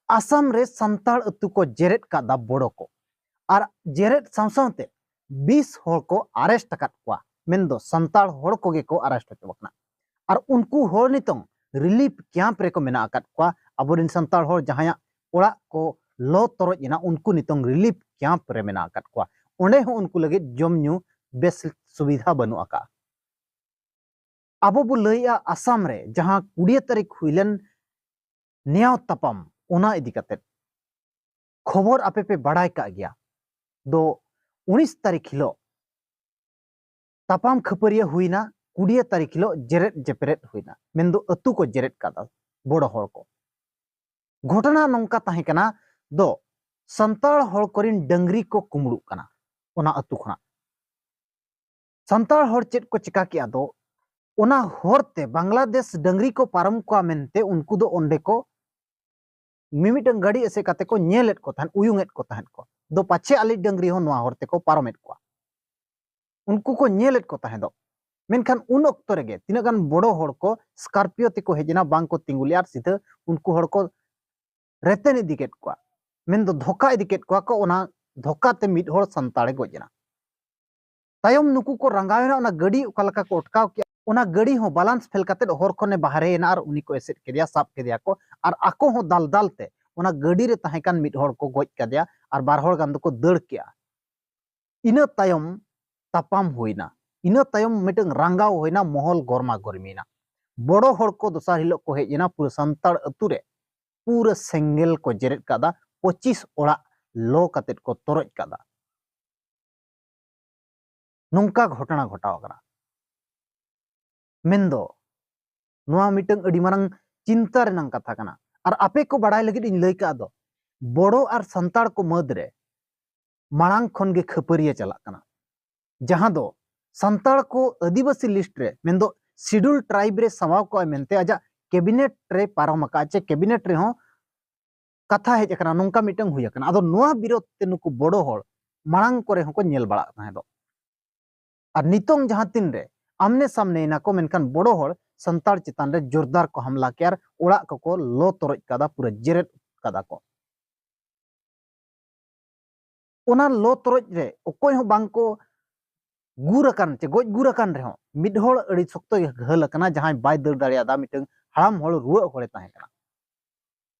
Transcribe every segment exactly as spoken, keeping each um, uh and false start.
ᱟᱥᱟᱢ ᱨᱮ ᱥᱟᱱᱛᱟᱲ ᱟᱹᱛᱩ ᱠᱚ ᱡᱮᱨᱮᱫ ᱠᱟᱫᱟ ᱵᱚᱲᱚ ᱠᱚ, ᱟᱨ ᱡᱮᱨᱮᱫ ᱥᱟᱶ ᱥᱟᱶᱛᱮ ᱵᱤᱥ ᱦᱚᱲ ᱠᱚ ᱟᱨᱮᱥᱴ ᱟᱠᱟᱫ ᱠᱚᱣᱟ, ᱢᱮᱱᱫᱚ ᱥᱟᱱᱛᱟᱲ ᱦᱚᱲ ᱠᱚᱜᱮ ᱠᱚ ᱟᱨᱮᱥᱴ ᱦᱚᱪᱚ ᱟᱠᱟᱱᱟ᱾ ᱟᱨ ᱩᱱᱠᱩ ᱦᱚᱲ ᱱᱤᱛᱚᱝ ᱨᱤᱞᱤᱯ ᱠᱮᱢᱯ ᱨᱮᱠᱚ ᱢᱮᱱᱟᱜ ᱟᱠᱟᱫ ᱠᱚᱣᱟ᱾ ᱟᱵᱚᱨᱮᱱ ᱥᱟᱱᱛᱟᱲ ᱦᱚᱲ ᱡᱟᱦᱟᱸᱭᱟᱜ ᱚᱲᱟᱜ ᱠᱚ ᱞᱚ ᱛᱚᱨᱚᱡ ᱮᱱᱟ, ᱩᱱᱠᱩ ᱱᱤᱛᱚᱝ ᱨᱤᱞᱤᱯ ᱠᱮᱢᱯ ᱨᱮ ᱢᱮᱱᱟᱜ ᱟᱠᱟᱫ ᱠᱚᱣᱟ᱾ ᱚᱸᱰᱮ ᱦᱚᱸ ᱩᱱᱠᱩ ᱞᱟᱹᱜᱤᱫ ᱡᱚᱢ ᱧᱩ ᱵᱮᱥ ᱥᱩᱵᱤᱫᱷᱟ ᱵᱟᱹᱱᱩᱜ ᱟᱠᱟᱫᱼᱟ᱾ ᱟᱵᱚ ᱵᱚ ᱞᱟᱹᱭᱮᱜᱼᱟ ᱟᱥᱟᱢ ᱨᱮ ᱡᱟᱦᱟᱸ ᱠᱩᱲᱤᱭᱟᱹ ᱛᱟᱹᱨᱤᱠᱷ ᱦᱩᱭ ᱞᱮᱱ ᱱᱮᱭᱟᱣ ᱛᱟᱯᱟᱢ, ᱚᱱᱟ ᱤᱫᱤ ᱠᱟᱛᱮ ᱠᱷᱚᱵᱚᱨ ᱟᱯᱮ ᱯᱮ ᱵᱟᱲᱟᱭ ᱠᱟᱜ ᱜᱮᱭᱟ᱾ ᱫᱚ ᱩᱱᱤᱥ ᱛᱟᱹᱨᱤᱠᱷ ᱦᱤᱞᱳᱜ ᱛᱟᱯᱟᱢ ᱠᱷᱟᱹᱯᱟᱹᱨᱤᱭᱟᱹ ᱦᱩᱭᱱᱟ, ᱠᱩᱲᱤᱭᱟᱹ ᱛᱟᱹᱨᱤᱠᱷ ᱦᱤᱞᱳᱜ ᱡᱮᱨᱮᱫ ᱡᱮᱯᱮᱨᱮᱫ ᱦᱩᱭᱱᱟ, ᱢᱮᱱᱫᱚ ᱟᱹᱛᱩ ᱠᱚ ᱡᱮᱨᱮᱫ ᱠᱟᱫᱟ ᱵᱚᱲᱚ ᱦᱚᱲ ᱠᱚ᱾ ᱜᱷᱚᱴᱚᱱᱟ ᱱᱚᱝᱠᱟ ᱛᱟᱦᱮᱸ ᱠᱟᱱᱟ, ᱫᱚ ᱥᱟᱱᱛᱟᱲ ᱦᱚᱲ ᱠᱚᱨᱮᱱ ᱰᱟᱹᱝᱨᱤ ᱠᱚ ᱠᱩᱢᱵᱽᱲᱩᱜ ᱠᱟᱱᱟ ᱚᱱᱟ ᱟᱹᱛᱩ ᱠᱷᱚᱱᱟᱜ᱾ ᱥᱟᱱᱛᱟᱲ ᱦᱚᱲ ᱪᱮᱫ ᱠᱚ ᱪᱤᱠᱟ ᱠᱮᱜᱼᱟ, ᱫᱚ ᱚᱱᱟ ᱦᱚᱨᱛᱮ ᱵᱟᱝᱞᱟᱫᱮᱥ ᱰᱟᱹᱝᱨᱤ ᱠᱚ ᱯᱟᱨᱚᱢ ᱠᱚᱣᱟ ᱢᱮᱱᱛᱮ ᱩᱱᱠᱩ ᱫᱚ ᱚᱸᱰᱮ ᱠᱚ ᱢᱤᱢᱤᱫᱴᱟᱝ ᱜᱟᱹᱰᱤ ᱮᱥᱮᱫ ᱠᱟᱛᱮ ᱠᱚ ᱧᱮᱞᱮᱫ ᱠᱚ ᱛᱟᱦᱮᱸᱫ, ᱩᱭᱩᱝ ᱮᱫ ᱠᱚ ᱛᱟᱦᱮᱸᱫ ᱠᱚ, ᱫᱚ ᱯᱟᱪᱷᱮ ᱟᱞᱮ ᱰᱟᱹᱝᱨᱤ ᱦᱚᱸ ᱱᱚᱣᱟ ᱦᱚᱨ ᱛᱮᱠᱚ ᱯᱟᱨᱚᱢᱮᱫ ᱠᱚᱣᱟ᱾ ᱩᱱᱠᱩ ᱠᱚ ᱧᱮᱞᱮᱫ ᱠᱚ ᱛᱟᱦᱮᱸᱫᱚᱜ᱾ ᱢᱮᱱᱠᱷᱟᱱ ᱩᱱ ᱚᱠᱛᱚ ᱨᱮᱜᱮ ᱛᱤᱱᱟᱹᱜ ᱜᱟᱱ ᱵᱚᱲᱚ ᱦᱚᱲ ᱠᱚ ᱥᱠᱚᱨᱯᱤᱭᱳ ᱛᱮᱠᱚ ᱦᱮᱡ ᱮᱱᱟ, ᱵᱟᱝ ᱠᱚ ᱛᱤᱸᱜᱩ ᱞᱮᱫᱼᱟ ᱟᱨ ᱥᱤᱫᱷᱟᱹ ᱩᱱᱠᱩ ᱦᱚᱲ ᱠᱚ ᱨᱮᱛᱮᱱ ᱤᱫᱤ ᱠᱮᱫ ᱠᱚᱣᱟ, ᱢᱮᱱᱫᱚ ᱫᱷᱳᱠᱟ ᱤᱫᱤ ᱠᱮᱫ ᱠᱚᱣᱟ ᱠᱚ᱾ ᱚᱱᱟ ᱫᱷᱳᱠᱟ ᱛᱮ ᱢᱤᱫ ᱦᱚᱲ ᱥᱟᱱᱛᱟᱲᱮ ᱜᱚᱡ ᱮᱱᱟ᱾ ᱛᱟᱭᱚᱢ ᱱᱩᱠᱩ ᱠᱚ ᱨᱟᱸᱜᱟᱣ ᱮᱱᱟ, ᱚᱱᱟ ᱜᱟᱹᱰᱤ ᱚᱠᱟ ᱞᱮᱠᱟ ᱠᱚ ᱚᱴᱠᱟᱣ ᱠᱮᱫᱼᱟ, ᱚᱱᱟ ᱜᱟᱹᱰᱤ ᱦᱚᱸ ᱵᱟᱞᱟᱱᱥ ᱯᱷᱮᱞ ᱠᱟᱛᱮ ᱦᱚᱨ ᱠᱷᱚᱱᱮ ᱵᱟᱦᱨᱮᱭᱮᱱᱟ ᱟᱨ ᱩᱱᱤ ᱠᱚ ᱮᱥᱮᱫ ᱠᱮᱫᱮᱭᱟ, ᱥᱟᱵ ᱠᱮᱫᱮᱭᱟ ᱠᱚ᱾ ᱟᱨ ᱟᱠᱚ ᱦᱚᱸ ᱫᱟᱞ ᱫᱟᱞ ᱛᱮ ᱚᱱᱟ ᱜᱟᱹᱰᱤ ᱨᱮ ᱛᱟᱦᱮᱸ ᱠᱟᱱ ᱢᱤᱫ ᱦᱚᱲ ᱠᱚ ᱜᱚᱡ ᱠᱮᱫᱮᱭᱟ ᱟᱨ ᱵᱟᱨ ᱦᱚᱲ ᱜᱟᱱ ᱫᱚᱠᱚ ᱫᱟᱹᱲ ᱠᱮᱜᱼᱟ᱾ ᱤᱱᱟᱹ ᱛᱟᱭᱚᱢ ᱛᱟᱯᱟᱢ ᱦᱩᱭᱱᱟ, ᱤᱱᱟᱹ ᱛᱟᱭᱚᱢ ᱢᱤᱫᱴᱟᱝ ᱨᱟᱸᱜᱟᱣ ᱦᱩᱭᱱᱟ, ᱢᱚᱦᱚᱞ ᱜᱚᱨᱢᱟ ᱜᱚᱨᱢᱤᱭᱮᱱᱟ᱾ ᱵᱚᱲᱚ ᱦᱚᱲ ᱠᱚ ᱫᱚᱥᱟᱨ ᱦᱤᱞᱳᱜ ᱠᱚ ᱦᱮᱡ ᱮᱱᱟ, ᱯᱩᱨᱟᱹ ᱥᱟᱱᱛᱟᱲ ᱟᱹᱛᱩ ᱨᱮ ᱯᱩᱨᱟᱹ ᱥᱮᱸᱜᱮᱞ ᱠᱚ ᱡᱮᱨᱮᱫ ᱠᱟᱫᱟ, ᱯᱚᱸᱪᱤᱥ ᱚᱲᱟᱜ ᱞᱚ ᱠᱟᱛᱮ ᱠᱚ ᱛᱚᱨᱚᱡ ᱠᱟᱫᱟ᱾ ᱱᱚᱝᱠᱟ ᱜᱷᱚᱴᱚᱱᱟ ᱜᱷᱚᱴᱟᱣ ᱟᱠᱟᱱᱟ᱾ ᱢᱮᱱᱫᱚ ᱱᱚᱣᱟ ᱢᱤᱫᱴᱟᱝ ᱟᱹᱰᱤ ᱢᱟᱨᱟᱝ ᱪᱤᱱᱛᱟ ᱨᱮᱱᱟᱜ ᱠᱟᱛᱷᱟ ᱠᱟᱱᱟ᱾ ᱟᱨ ᱟᱯᱮ ᱠᱚ ᱵᱟᱲᱟᱭ ᱞᱟᱹᱜᱤᱫ ᱤᱧ ᱞᱟᱹᱭ ᱠᱟᱜ ᱫᱚ, ᱵᱚᱲᱚ ᱟᱨ ᱥᱟᱱᱛᱟᱲ ᱠᱚ ᱢᱟᱹᱫᱽ ᱨᱮ ᱢᱟᱲᱟᱝ ᱠᱷᱚᱱ ᱜᱮ ᱠᱷᱟᱹᱯᱟᱹᱨᱤᱭᱟᱹ ᱪᱟᱞᱟᱜ ᱠᱟᱱᱟ, ᱡᱟᱦᱟᱸ ᱫᱚ ᱥᱟᱱᱛᱟᱲ ᱠᱚ ᱟᱹᱫᱤᱵᱟᱹᱥᱤ ᱞᱤᱥᱴ ᱨᱮ, ᱢᱮᱱᱫᱚ ᱥᱤᱰᱩᱞ ᱴᱨᱟᱭᱤᱵᱽ ᱨᱮ ᱥᱟᱢᱟᱣ ᱠᱚᱜᱼᱟᱭ ᱢᱮᱱᱛᱮ ᱟᱡᱟᱜ ᱠᱮᱵᱤᱱᱮᱴ ᱨᱮ ᱯᱟᱨᱚᱢ ᱟᱠᱟᱫᱼᱟ, ᱪᱮ ᱠᱮᱵᱤᱱᱮᱴ ᱨᱮᱦᱚᱸ ᱠᱟᱛᱷᱟ ᱦᱮᱡ ᱟᱠᱟᱱᱟ, ᱱᱚᱝᱠᱟ ᱢᱤᱫᱴᱟᱝ ᱦᱩᱭ ᱟᱠᱟᱱᱟ᱾ ᱟᱫᱚ ᱱᱚᱣᱟ ᱵᱤᱨᱳᱫᱷ ᱛᱮ ᱱᱩᱠᱩ ᱵᱚᱲᱚ ᱦᱚᱲ ᱢᱟᱲᱟᱝ ᱠᱚᱨᱮ ᱦᱚᱸᱠᱚ ᱧᱮᱞ ᱵᱟᱲᱟᱜ ᱛᱟᱦᱮᱸ ᱫᱚ᱾ ᱟᱨ ᱱᱤᱛᱚᱝ ᱡᱟᱦᱟᱸ ᱛᱤᱱ ᱨᱮ ᱟᱢᱱᱮ ᱥᱟᱢᱱᱮ ᱮᱱᱟ ᱠᱚ, ᱢᱮᱱᱠᱷᱟᱱ ᱵᱚᱲᱚ ᱦᱚᱲ ᱥᱟᱱᱛᱟᱲ ᱪᱮᱛᱟᱱ ᱨᱮ ᱡᱳᱨᱫᱟᱨ ᱠᱚ ᱦᱟᱢᱞᱟ ᱠᱮᱜᱼᱟ ᱟᱨ ᱚᱲᱟᱜ ᱠᱚᱠᱚ ᱞᱚ ᱛᱚᱨᱚᱡ ᱠᱟᱫᱟ, ᱯᱩᱨᱟᱹ ᱡᱮᱨᱮᱫ ᱠᱟᱫᱟ ᱠᱚ᱾ ᱚᱱᱟ ᱞᱚ ᱛᱚᱨᱚᱡ ᱨᱮ ᱚᱠᱚᱭ ᱦᱚᱸ ᱵᱟᱝ ᱠᱚ ᱜᱩᱨ ᱟᱠᱟᱱ ᱪᱮ ᱜᱚᱡ ᱜᱩᱨ ᱟᱠᱟᱱ ᱨᱮᱦᱚᱸ, ᱢᱤᱫ ᱦᱚᱲ ᱟᱹᱰᱤ ᱥᱚᱠᱛᱚᱭ ᱜᱷᱟᱹᱞ ᱟᱠᱟᱱᱟ, ᱡᱟᱦᱟᱸᱭ ᱵᱟᱭ ᱫᱟᱹᱲ ᱫᱟᱲᱮᱭᱟᱫᱟ, ᱢᱤᱫᱴᱟᱝ ᱦᱟᱲᱟᱢ ᱦᱚᱲ ᱨᱩᱣᱟᱹᱜ ᱦᱚᱲᱮ ᱛᱟᱦᱮᱸ ᱠᱟᱱᱟ᱾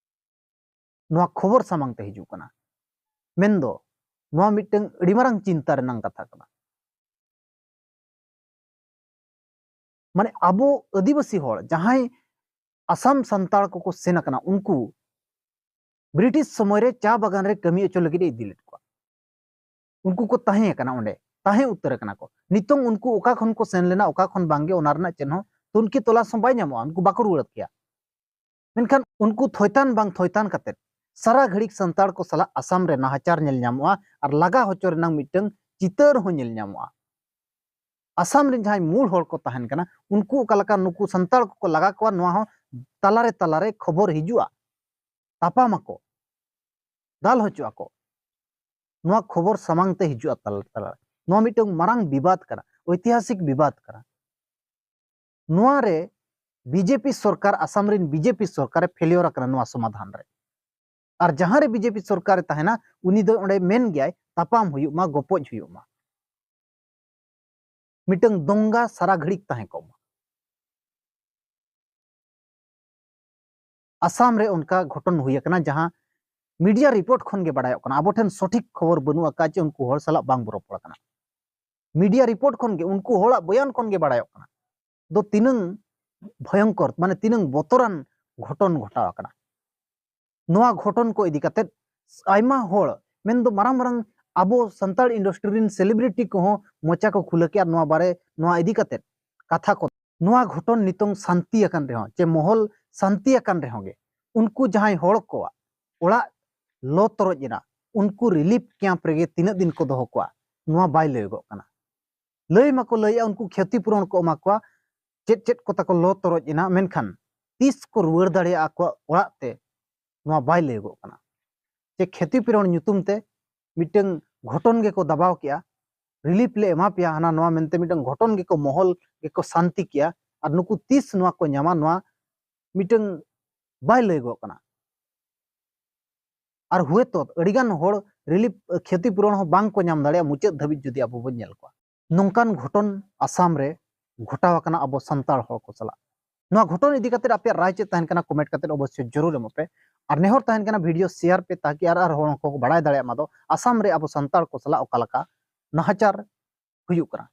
ᱱᱚᱣᱟ ᱠᱷᱚᱵᱚᱨ ᱥᱟᱢᱟᱝ ᱛᱮ ᱦᱤᱡᱩᱜ ᱠᱟᱱᱟ᱾ ᱢᱮᱱᱫᱚ ᱱᱚᱣᱟ ᱢᱤᱫᱴᱟᱝ ᱟᱹᱰᱤ ᱢᱟᱨᱟᱝ ᱪᱤᱱᱛᱟ ᱨᱮᱱᱟᱜ ᱠᱟᱛᱷᱟ ᱠᱟᱱᱟ᱾ ᱢᱟᱱᱮ ᱟᱵᱚ ᱟᱹᱫᱤᱵᱟᱹᱥᱤ ᱦᱚᱲ ᱡᱟᱦᱟᱸᱭ ᱟᱥᱟᱢ ᱥᱟᱱᱛᱟᱲ ᱠᱚᱠᱚ ᱥᱮᱱ ᱟᱠᱟᱱᱟ, ᱩᱱᱠᱩ ᱵᱨᱤᱴᱤᱥ ᱥᱚᱢᱚᱭ ᱨᱮ ᱪᱟ ᱵᱟᱜᱟᱱ ᱨᱮ ᱠᱟᱹᱢᱤ ᱦᱚᱪᱚ ᱞᱟᱹᱜᱤᱫ ᱮ ᱤᱫᱤ ᱞᱮᱫ ᱠᱚᱣᱟ᱾ ᱩᱱᱠᱩ ᱠᱚ ᱛᱟᱦᱮᱸ ᱟᱠᱟᱱᱟ ᱚᱸᱰᱮ, ᱛᱟᱦᱮᱸ ᱩᱛᱟᱹᱨ ᱟᱠᱟᱱᱟ ᱠᱚ᱾ ᱱᱤᱛᱚᱝ ᱩᱱᱠᱩ ᱚᱠᱟ ᱠᱷᱚᱱ ᱠᱚ ᱥᱮᱱ ᱞᱮᱱᱟ, ᱚᱠᱟ ᱠᱷᱚᱱ ᱵᱟᱝᱜᱮ, ᱚᱱᱟ ᱨᱮᱱᱟᱜ ᱪᱮᱫ ᱦᱚᱸ ᱛᱩᱱᱠᱷᱤ ᱛᱚᱞᱟᱥ ᱦᱚᱸ ᱵᱟᱭ ᱧᱟᱢᱚᱜᱼᱟ, ᱩᱱᱠᱩ ᱵᱟᱠᱚ ᱨᱩᱣᱟᱹᱲ ᱠᱮᱭᱟ᱾ ᱢᱮᱱᱠᱷᱟᱱ ᱩᱱᱠᱩ ᱛᱷᱚᱭᱛᱟᱱ ᱵᱟᱝ ᱛᱷᱚᱭᱛᱟᱱ ᱠᱟᱛᱮᱫ ᱥᱟᱨᱟ ᱜᱷᱟᱹᱲᱤᱡ ᱥᱟᱱᱛᱟᱲ ᱠᱚ ᱥᱟᱞᱟᱜ ᱟᱥᱟᱢ ᱨᱮ ᱱᱟᱦᱟᱪᱟᱨ ᱧᱮᱞ ᱧᱟᱢᱚᱜᱼᱟ ᱟᱨ ᱞᱟᱜᱟ ᱦᱚᱪᱚ ᱨᱮᱱᱟᱜ ᱢᱤᱫᱴᱟᱝ ᱪᱤᱛᱟᱹᱨ ᱦᱚᱸ ᱧᱮᱞ ᱧᱟᱢᱚᱜᱼᱟ᱾ ᱟᱥᱟᱢ ᱨᱮᱱ ᱡᱟᱦᱟᱸᱭ ᱢᱩᱞ ᱦᱚᱲ ᱠᱚ ᱛᱟᱦᱮᱱ ᱠᱟᱱᱟ, ᱩᱱᱠᱩ ᱚᱠᱟ ᱞᱮᱠᱟ ᱱᱩᱠᱩ ᱥᱟᱱᱛᱟᱲ ᱠᱚᱠᱚ ᱞᱟᱜᱟ ᱠᱚᱣᱟ, ᱱᱚᱣᱟ ᱦᱚᱸ ᱛᱟᱞᱟᱨᱮ ᱛᱟᱞᱟᱨᱮ ᱠᱷᱚᱵᱚᱨ ᱦᱤᱡᱩᱜᱼᱟ, ᱛᱟᱯᱟᱢ ᱟᱠᱚ, ᱫᱟᱞ ᱦᱚᱪᱚᱜ ᱟᱠᱚ᱾ ᱱᱚᱣᱟ ᱠᱷᱚᱵᱚᱨ ᱥᱟᱢᱟᱝ ᱛᱮ ᱦᱤᱡᱩᱜᱼᱟ ᱛᱟᱞᱟ ᱛᱟᱞᱟᱨᱮ᱾ ᱱᱚᱣᱟ ᱢᱤᱫᱴᱟᱝ ᱢᱟᱨᱟᱝ ᱵᱤᱵᱟᱫ ᱠᱟᱱᱟ, ᱳᱭᱛᱤᱦᱟᱥᱤᱠ ᱵᱤᱵᱟᱫ ᱠᱟᱱᱟ᱾ ᱱᱚᱣᱟ ᱨᱮ ᱵᱤᱡᱮᱯᱤ ᱥᱚᱨᱠᱟᱨ, ᱟᱥᱟᱢ ᱨᱮᱱ ᱵᱤᱡᱮᱯᱤ ᱥᱚᱨᱠᱟᱨᱮ ᱯᱷᱮᱞᱤᱭᱚᱨ ᱟᱠᱟᱱᱟ ᱱᱚᱣᱟ ᱥᱚᱢᱟᱫᱷᱟᱱ ᱨᱮ᱾ ᱟᱨ ᱡᱟᱦᱟᱸ ᱨᱮ ᱵᱤᱡᱮᱯᱤ ᱥᱚᱨᱠᱟᱨᱮ ᱛᱟᱦᱮᱱᱟ, ᱩᱱᱤ ᱫᱚ ᱚᱸᱰᱮ ᱢᱮᱱ ᱜᱮᱭᱟᱭ, ᱛᱟᱯᱟᱢ ᱦᱩᱭᱩᱜ ᱢᱟ, ᱜᱚᱯᱚᱡ ᱦᱩᱭᱩᱜ ᱢᱟ, ᱢᱤᱫᱴᱟᱝ ᱫᱚᱝᱜᱟ ᱥᱟᱨᱟ ᱜᱷᱟᱹᱲᱤᱡ ᱛᱟᱦᱮᱸ ᱠᱚᱜ ᱢᱟ᱾ ᱟᱥᱟᱢ ᱨᱮ ᱚᱱᱠᱟ ᱜᱷᱚᱴᱚᱱ ᱦᱩᱭ ᱟᱠᱟᱱᱟ, ᱡᱟᱦᱟᱸ ᱢᱤᱰᱤᱭᱟ ᱨᱤᱯᱳᱨᱴ ᱠᱷᱚᱱ ᱜᱮ ᱵᱟᱲᱟᱭᱚᱜ ᱠᱟᱱᱟ᱾ ᱟᱵᱚ ᱴᱷᱮᱱ ᱥᱚᱴᱷᱤᱠ ᱠᱷᱚᱵᱚᱨ ᱵᱟᱹᱱᱩᱜ ᱟᱠᱟᱫ ᱡᱮ ᱩᱱᱠᱩ ᱦᱚᱲ ᱥᱟᱞᱟᱜ ᱵᱟᱝ ᱵᱚ ᱨᱚᱯᱚᱲ ᱠᱟᱱᱟ᱾ ᱢᱤᱰᱤᱭᱟ ᱨᱤᱯᱳᱨᱴ ᱠᱷᱚᱱ ᱜᱮ, ᱩᱱᱠᱩ ᱦᱚᱲᱟᱜ ᱵᱚᱭᱟᱱ ᱠᱷᱚᱱ ᱜᱮ ᱵᱟᱲᱟᱭᱚᱜ ᱠᱟᱱᱟ ᱫᱚ ᱛᱤᱱᱟᱹᱝ ᱵᱷᱚᱭᱚᱝᱠᱚᱨ, ᱢᱟᱱᱮ ᱛᱤᱱᱟᱹᱝ ᱵᱚᱛᱚᱨᱟᱱ ᱜᱷᱚᱴᱚᱱ ᱜᱷᱚᱴᱟᱣ ᱟᱠᱟᱱᱟ᱾ ᱱᱚᱣᱟ ᱜᱷᱚᱴᱚᱱ ᱠᱚ ᱤᱫᱤ ᱠᱟᱛᱮᱫ ᱟᱭᱢᱟ ᱦᱚᱲ, ᱢᱮᱱᱫᱚ ᱢᱟᱨᱟᱝ ᱢᱟᱨᱟᱝ ᱟᱵᱚ ᱥᱟᱱᱛᱟᱲ ᱤᱱᱰᱟᱥᱴᱨᱤ ᱨᱮᱱ ᱥᱮᱞᱤᱵᱨᱤᱴᱤ ᱠᱚᱦᱚᱸ ᱢᱚᱪᱟ ᱠᱚ ᱠᱷᱩᱞᱟᱹ ᱠᱮᱫᱼᱟ ᱱᱚᱣᱟ ᱵᱟᱨᱮ, ᱱᱚᱣᱟ ᱤᱫᱤ ᱠᱟᱛᱮᱫ ᱠᱟᱛᱷᱟ ᱠᱚ᱾ ᱱᱚᱣᱟ ᱜᱷᱚᱴᱚᱱ ᱱᱤᱛᱚᱝ ᱥᱟᱱᱛᱤ ᱟᱠᱟᱱ ᱨᱮᱦᱚᱸ, ᱪᱮ ᱢᱚᱦᱚᱞ ᱥᱟᱱᱛᱤ ᱟᱠᱟᱱ ᱨᱮᱦᱚᱸ ᱜᱮ, ᱩᱱᱠᱩ ᱡᱟᱦᱟᱸᱭ ᱦᱚᱲ ᱠᱚᱣᱟᱜ ᱚᱲᱟᱜ ᱞᱚ ᱛᱚᱨᱚᱡ ᱮᱱᱟ, ᱩᱱᱠᱩ ᱨᱤᱞᱤᱯ ᱠᱮᱢᱯ ᱨᱮᱜᱮ ᱛᱤᱱᱟᱹᱜ ᱫᱤᱱ ᱠᱚ ᱫᱚᱦᱚ ᱠᱚᱣᱟ, ᱱᱚᱣᱟ ᱵᱟᱭ ᱞᱟᱹᱭᱚᱜᱚᱜ ᱠᱟᱱᱟ᱾ ᱞᱟᱹᱭ ᱢᱟᱠᱚ ᱞᱟᱹᱭᱮᱜᱼᱟ, ᱩᱱᱠᱩ ᱠᱷᱮᱛᱤ ᱯᱩᱨᱚᱱ ᱠᱚ ᱮᱢᱟ ᱠᱚᱣᱟ, ᱪᱮᱫ ᱪᱮᱫ ᱠᱚ ᱛᱟᱠᱚ ᱞᱚ ᱛᱚᱨᱚᱡ ᱮᱱᱟ, ᱢᱮᱱᱠᱷᱟᱱ ᱛᱤᱥ ᱠᱚ ᱨᱩᱣᱟᱹᱲ ᱫᱟᱲᱮᱭᱟᱜᱼᱟ ᱟᱠᱚᱣᱟᱜ ᱚᱲᱟᱜ ᱛᱮ, ᱱᱚᱣᱟ ᱵᱟᱭ ᱞᱟᱹᱭᱚᱜᱚᱜ ᱠᱟᱱᱟ᱾ ᱪᱮ ᱠᱷᱮᱛᱤ ᱯᱩᱨᱚᱱ ᱧᱩᱛᱩᱢ ᱛᱮ ᱢᱤᱫᱴᱟᱝ ᱜᱷᱚᱴᱚᱱ ᱜᱮᱠᱚ ᱫᱟᱵᱟᱣ ᱠᱮᱜᱼᱟ, ᱨᱤᱞᱤᱯ ᱞᱮ ᱮᱢᱟ ᱯᱮᱭᱟ ᱦᱟᱱᱟ ᱱᱚᱣᱟ ᱢᱮᱱᱛᱮ ᱢᱤᱫᱴᱟᱝ ᱜᱷᱚᱴᱚᱱ ᱜᱮᱠᱚ ᱢᱚᱦᱚᱞ ᱜᱮᱠᱚ ᱥᱟᱱᱛᱤ ᱠᱮᱜᱼᱟ, ᱟᱨ ᱱᱩᱠᱩ ᱛᱤᱥ ᱱᱚᱣᱟ ᱠᱚ ᱧᱟᱢᱟ, ᱱᱚᱣᱟ ᱢᱤᱫᱴᱟᱝ ᱵᱟᱭ ᱞᱟᱹᱭᱚᱜᱚᱜ ᱠᱟᱱᱟ᱾ ᱟᱨ ᱦᱩᱭᱛᱚ ᱟᱹᱰᱤᱜᱟᱱ ᱦᱚᱲ ᱨᱤᱞᱤᱯ ᱠᱷᱚᱛᱤ ᱯᱩᱨᱚᱱ ᱦᱚᱸ ᱵᱟᱝ ᱠᱚ ᱧᱟᱢ ᱫᱟᱲᱮᱭᱟᱜᱼᱟ ᱢᱩᱪᱟᱹᱫ ᱫᱷᱟᱹᱵᱤᱡ ᱡᱩᱫᱤ ᱟᱵᱚ ᱵᱚᱱ ᱧᱮᱞ ᱠᱚᱣᱟ᱾ ᱱᱚᱝᱠᱟᱱ ᱜᱷᱚᱴᱚᱱ ᱟᱥᱟᱢ ᱨᱮ ᱜᱷᱚᱴᱟᱣ ᱟᱠᱟᱱᱟ ᱟᱵᱚ ᱥᱟᱱᱛᱟᱲ ᱦᱚᱲ ᱠᱚ ᱥᱟᱞᱟᱜ᱾ ᱱᱚᱣᱟ ᱜᱷᱚᱴᱚᱱ ᱤᱫᱤ ᱠᱟᱛᱮ ᱟᱯᱮᱭᱟᱜ ᱨᱟᱭ ᱪᱮᱫ ᱛᱟᱦᱮᱱ ᱠᱟᱱᱟ, ᱠᱚᱢᱮᱱᱴ ᱠᱟᱛᱮ ᱚᱵᱚᱥᱥᱳᱭ ᱡᱚᱨᱩᱨ ᱮᱢᱚᱜ ᱯᱮ᱾ ᱟᱨ ᱱᱮᱦᱚᱨ ᱛᱟᱦᱮᱱ ᱠᱟᱱᱟ, ᱵᱷᱤᱰᱤᱭᱳ ᱥᱮᱭᱟᱨ ᱯᱮ, ᱛᱟᱠᱤ ᱟᱨ ᱟᱨ ᱦᱚᱲ ᱠᱚ ᱵᱟᱲᱟᱭ ᱫᱟᱲᱮᱭᱟᱜ ᱢᱟ ᱫᱚ ᱟᱥᱟᱢ ᱨᱮ ᱟᱵᱚ ᱥᱟᱱᱛᱟᱲ ᱠᱚ ᱥᱟᱞᱟᱜ ᱚᱠᱟ ᱞᱮᱠᱟ ᱱᱟᱦᱟᱪᱟᱨ ᱦᱩᱭᱩᱜ ᱠᱟᱱᱟ᱾